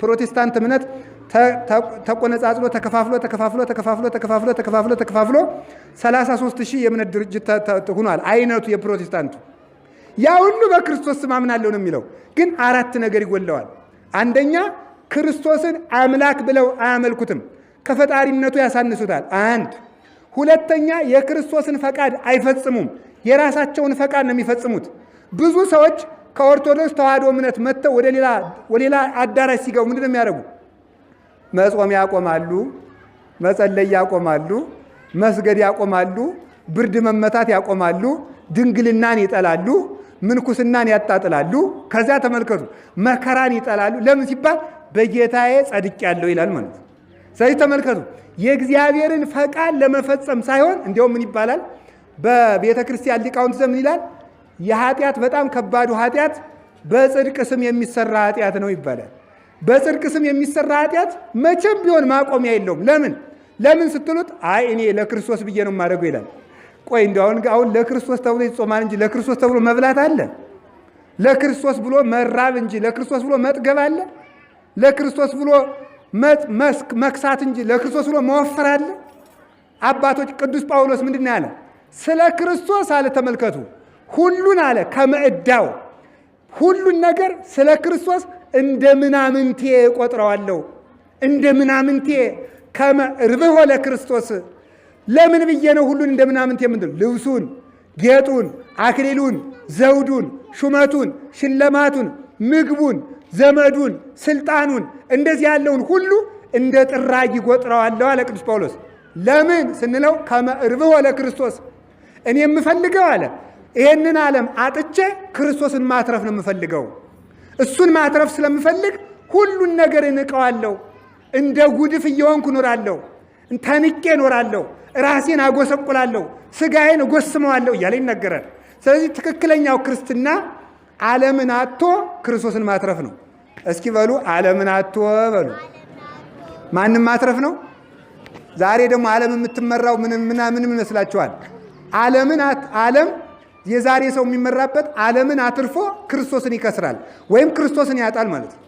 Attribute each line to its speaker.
Speaker 1: ፕሮቴስታንት እምነት ተቆነጻጽሎ ተከፋፍሎ ተከፋፍሎ ተከፋፍሎ ተከፋፍሎ ተከፋፍሎ ተከፋፍሎ 33 ሺህ የእምነት ድርጅት ሆኗል። አይነቱ የፕሮቴስታንቱ ያ ሁሉ በክርስቶስ ስም አምናለሁ ነው የሚለው። ግን አራት ነገር ይጎለዋል። አንደኛ ክርስቶስን አምላክ ብለው አያመልኩትም፣ ከፈጣሪነቱ ያሳንሱታል። አንድ ሁለተኛ የክርስቶስን ፈቃድ አይፈጽሙም፣ የራሳቸውን ፈቃድ ነው የሚፈጽሙት። ብዙ ሰዎች ከኦርቶዶክስ ተዋሕዶ እምነት መጥተው ወደ ሌላ አዳራሽ ሲገቡ ምንድን ነው የሚያደርጉ? መጾም ያቆማሉ፣ መጸለይ ያቆማሉ፣ መስገድ ያቆማሉ፣ ብርድ መመታት ያቆማሉ፣ ድንግልናን ይጠላሉ፣ ምንኩስናን ያጣጥላሉ። ከዚያ ተመልከቱ መከራን ይጠላሉ። ለምን ሲባል በጌታዬ ጸድቄአለሁ ይላል ማለት ነው። ስለዚህ ተመልከቱ የእግዚአብሔርን ፈቃድ ለመፈጸም ሳይሆን እንዲያውም ምን ይባላል በቤተ ክርስቲያን ሊቃውንት ዘመን ይላል የኃጢአት በጣም ከባዱ ኃጢአት በጽድቅ ስም የሚሰራ ኃጢአት ነው ይባላል። በጽድቅ ስም የሚሰራ ኃጢአት መቼም ቢሆን ማቆሚያ የለውም። ለምን ለምን ስትሉት አይ እኔ ለክርስቶስ ብዬ ነው የማደርገው ይላል። ቆይ እንደው አሁን ለክርስቶስ ተብሎ ይጾማል እንጂ ለክርስቶስ ተብሎ መብላት አለ? ለክርስቶስ ብሎ መራብ እንጂ ለክርስቶስ ብሎ መጥገብ አለ? ለክርስቶስ ብሎ መክሳት እንጂ ለክርስቶስ ብሎ መወፈር አለ? አባቶች ቅዱስ ጳውሎስ ምንድን ነው ያለ? ስለ ክርስቶስ አለ። ተመልከቱ፣ ሁሉን አለ ከመዕዳው ሁሉን ነገር ስለ ክርስቶስ እንደ ምናምንቴ እቆጥረዋለሁ። እንደ ምናምንቴ ከመ ርብሖ ለክርስቶስ። ለምን ብዬ ነው ሁሉን እንደ ምናምንቴ? ምንድን ልብሱን፣ ጌጡን፣ አክሊሉን፣ ዘውዱን፣ ሹመቱን፣ ሽለማቱን፣ ምግቡን፣ ዘመዱን፣ ስልጣኑን እንደዚህ ያለውን ሁሉ እንደ ጥራጊ ቆጥረዋለሁ አለ ቅዱስ ጳውሎስ። ለምን ስንለው ከመ ርብሖ ለክርስቶስ። እኔ የምፈልገው አለ ይሄንን ዓለም አጥቼ ክርስቶስን ማትረፍ ነው የምፈልገው። እሱን ማትረፍ ስለምፈልግ ሁሉን ነገር እንቀዋለሁ። እንደ ጉድፍ እየሆንኩ እኖራለሁ። ተንቄ እኖራለሁ። ራሴን አጎሰቁላለሁ፣ ስጋዬን እጎስመዋለሁ እያለ ይነገራል። ስለዚህ ትክክለኛው ክርስትና ዓለምን አጥቶ ክርስቶስን ማትረፍ ነው። እስኪ በሉ ዓለምን አጥቶ በሉ። ማንም ማትረፍ ነው? ዛሬ ደግሞ ዓለም የምትመራው ምን ምን ይመስላችኋል? ዓለምን ዓለም የዛሬ ሰው የሚመራበት ዓለምን አትርፎ ክርስቶስን ይከስራል ወይም ክርስቶስን ያጣል ማለት ነው።